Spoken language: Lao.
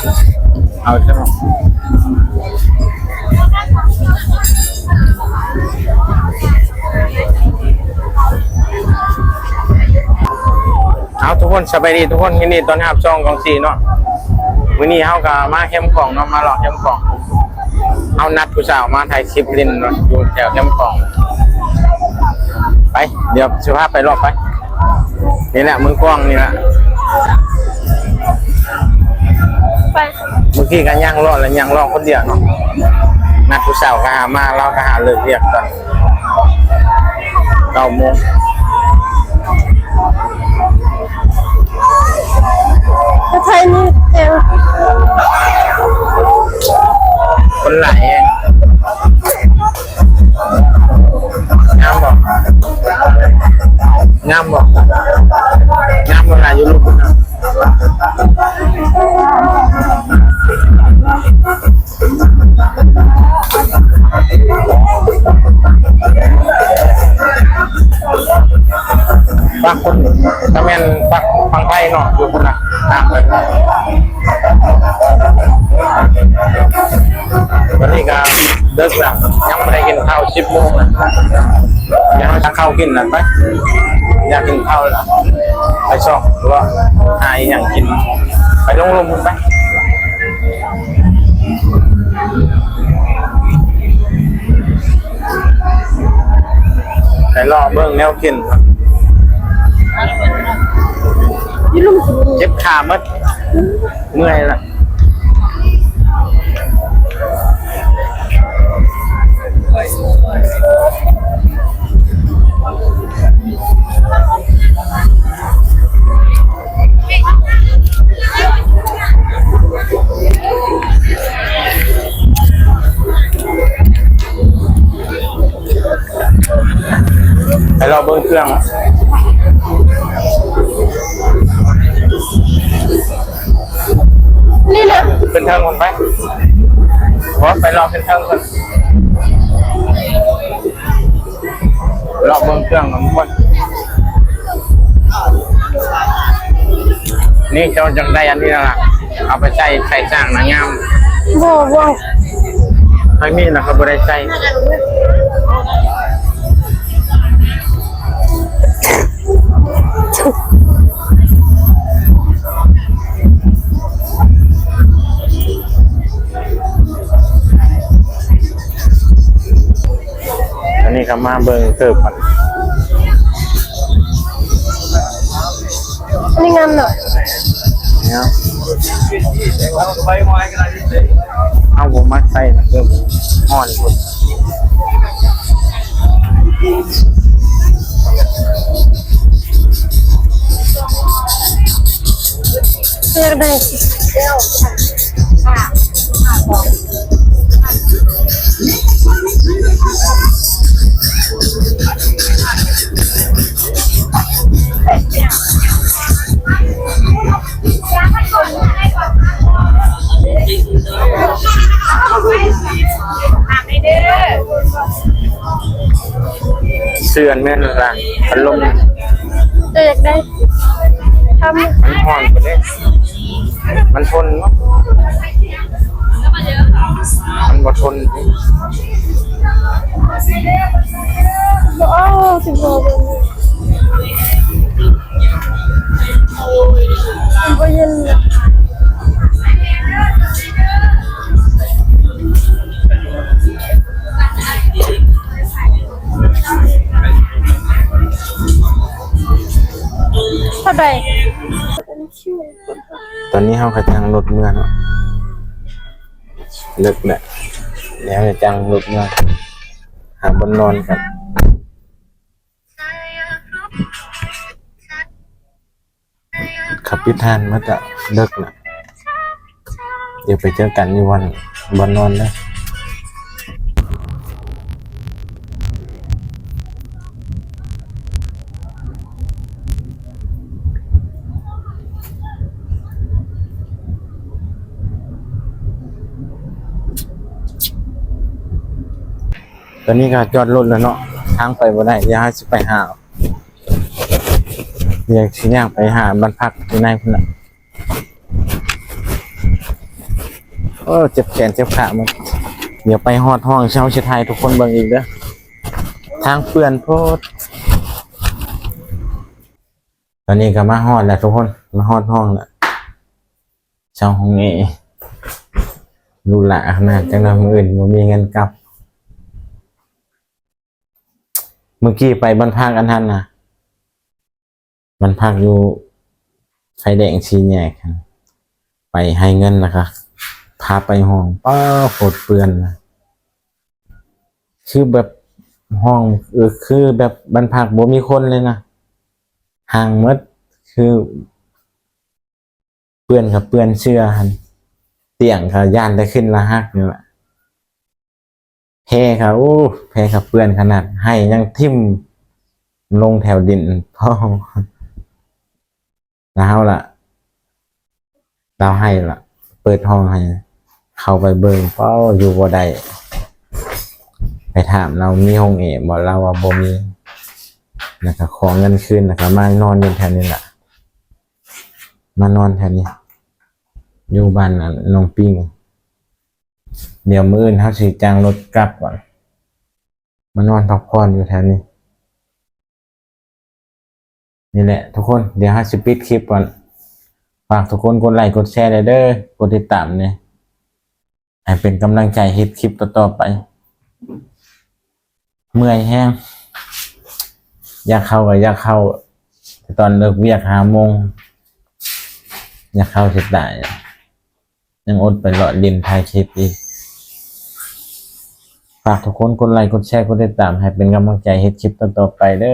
ເອົາຊະ ເອົາ ທຸກຄົນ ສະບາຍດີທຸກຄົນ ຍິນດີຕ້ອນຮັບຊ່ອງກອງສີເນາະ. ມື້ນີ້ເຮົາກໍມາແຄມຂອງເນາະ ມາເລາະແຄມຂອງ. ເຮົານັດຜູ້ສາວມາຖ່າຍຄລິບຫຼິ້ນເນາະ ຢູ່ແຖວແຄມຂອງ. ໄປ ດຽວຊິພາໄປເລາະໄປ. ນີ້ແຫຼະ ເມືອງກອງນີ້ແຫຼະ. ໄປ ມື້ກີ້ກໍຍ່າງເລາະ ແລະຍ່າງເລາະຄົນດຽວເນາະ. ນັດຜູ້ສາວກໍຫາມາ ລາວກໍຫາເລີກວຽກຕອນເກົ້າໂມງ. ໄທນີ້ແຮງ ຄົນຫຼາຍແຮງ. ງາມບໍ່? ງາມບໍ່? ງາມບໍ່ລະ ຢູ່ລຸ່ມພຸ້ນນະ? ຝັ່ງພຸ້ນກະແມ່ນຝັ່ງໄທເນາະ ຢູ່ພຸ້ນນະ ຕາມໄປ. ຕອນນີ້ກະເດິກແລ້ວ ຍັງບໍ່ໄດ້ກິນເຂົ້າ ສິບໂມງແລ້ວ. ດຽວເຮົາຫາເຂົ້າກິນນະ ໄປ. ຢາກກິນເຂົ້າແລ້ວ ໄປຊອກເລາະຫາອີ່ຫຍັງກິນ ໄປລົງລຸ່ມພຸ້ນໄປ. ໄປເລາະເບິ່ງແນວກິນ ເຈັບຂາໝົດ ເມື່ອຍລະ. ໄປລໍເບິ່ງເຄື່ອງ ນີ້ນະ ຂຶ້ນເທິງພຸ້ນໄປ. ໂອ້ ໄປລໍຂຶ້ນເທິງພຸ້ນ. ລອງເບິ່ງເຄື່ອງນຳກ່ອນ. ນີ້ເຈົ້າຈັກໄດ້ອັນນີ້ລະ ເອົາໄປໃສ່ ໃສ່ສ້າງນະງາມ. ບໍ່ ບໍ່ ໃຜມີນະ ເຂົາບໍ່ໄດ້ໃສ່. ອັນນີ້ກໍມາເບິ່ງເກີບມັນ ອັນນີ້ງາມເນາະ ງາມ. ເຮົາບໍ່ມັກໃສ່ນະ ເກີບຮ້ອນພຸ້ນ. ຢາກໄດ້ ເສື້ອແມ່ນລະ ພັດລົມ ເຈົ້າຢາກໄດ້ ທຳ ມັນຮ້ອນພຸ້ນເດ້ ມັນທົນເນາະ ມັນບໍ່ທົນ. ບໍ່ເອົາ ຊິບໍ່ເບິ່ງ ມັນບໍ່ເຢັນ. ເທົ່າໃດ? ຕອນນີ້ເຮົາກໍຈັ່ງລົດເມືອເນາະ ເລິກແຫຼະ ແລ້ວຈັ່ງລົດເມືອ ຫາບ່ອນນອນກັນ. ເຂົາປິດຮ້ານໝົດລະ ເລິກລະ ດຽວໄປເຈີກັນຢູ່ບ່ອນ ບ່ອນນອນເດີ. ຕອນນີ້ກໍຈອດລົດແລ້ວເນາະ ທາງໄປບໍ່ໄດ້ ດຽວເຮົາຊິໄປຫາ ດຽວຊິຍ່າງໄປຫາບ້ານພັກຢູ່ໃນພຸ້ນລະ. ໂອ້ ເຈັບແຂນເຈັບຂາມັນ. ດຽວໄປຮອດຫ້ອງ ເຮົາຊິຖ່າຍໃຫ້ທຸກຄົນເບິ່ງອີກເດີ. ທາງເປື້ອນໂພດ. ຕອນນີ້ກໍມາຮອດແລ້ວທຸກຄົນ ມາຮອດຫ້ອງແລ້ວ. ເຈົ້າຫ້ອງເອ ຫຼູຫຼາຂະໜາດ. ຈັກໜ່ອຍມື້ອື່ນບໍ່ມີເງິນກັບ. ມື້ກີ້ໄປບ້ານພັກອັນນັ້ນນະ ມັນພັກຢູ່ໄຟແດງສີ່ແຍກຫັ້ນ ໄປໃຫ້ເງິນ ແລ້ວກໍພາໄປຫ້ອງ. ປ້າ ໂຄດເປື້ອນນະ ຄືແບບຫ້ອງ ເອີ ຄືແບບບ້ານພັກບໍ່ມີຄົນເລີຍນະ ຮ່າງໝົດ. ຄືເປື້ອນກໍເປື້ອນເສື້ອຫັ້ນ ຕຽງກໍຢ້ານແຕ່ຂຶ້ນລະຫັກນີ້ລະ. ແພກໍ ໂອ້ ແພກໍເປື້ອນຂະໜາດ ໄຫ້ຍັງຖິ້ມລົງແຖວດິນ. ແລ້ວເຮົາລະ ລາວໄຫ້ລະ ເປີດຫ້ອງໃຫ້ເຂົ້າໄປເບິ່ງ. ເປ້າ ຢູ່ບໍ່ໄດ້. ໄປຖາມລາວມີຫ້ອງເອບໍ່ ລາວວ່າບໍ່ມີ. ແລ້ວກໍຂໍເງິນຄືນ ແລ້ວກໍມານອນຢູ່ແຖວນີ້ລະ ມານອນແຖວນີ້ ຢູ່ບ້ານ ອັນ ນ້ອງປິງ. ດຽວມື້ອື່ນເຮົາຊິຈ້າງລົດກັບກ່ອນ ມານອນພັກຜ່ອນຢູ່ແຖວນີ້. ນີ້ແຫຼະທຸກຄົນ ດຽວເຮົາຊິປິດຄລິບກ່ອນ. ຝາກທຸກຄົນກົດໄລກົດແຊແດ່ເດີ ກົດຕິດຕາມແດ່ ໃຫ້ເປັນກຳລັງໃຈເຮັດຄລິບຕໍ່ໆໄປ. ເມື່ອຍແຮງ ຢາກເຂົ້າກໍຢາກເຂົ້າ ແຕ່ຕອນເລີກວຽກຫ້າໂມງ ຢາກເຂົ້າຊິຕາຍ. ຍັງອົດໄປເລາະຫຼິ້ນຖ່າຍຄລິບອີກ. ຝາກທຸກຄົນກົດໄລກົດແຊ ກົດຕິດຕາມ ໃຫ້ເປັນກຳລັງໃຈເຮັດຄລິບຕໍ່ໆໄປເດີ.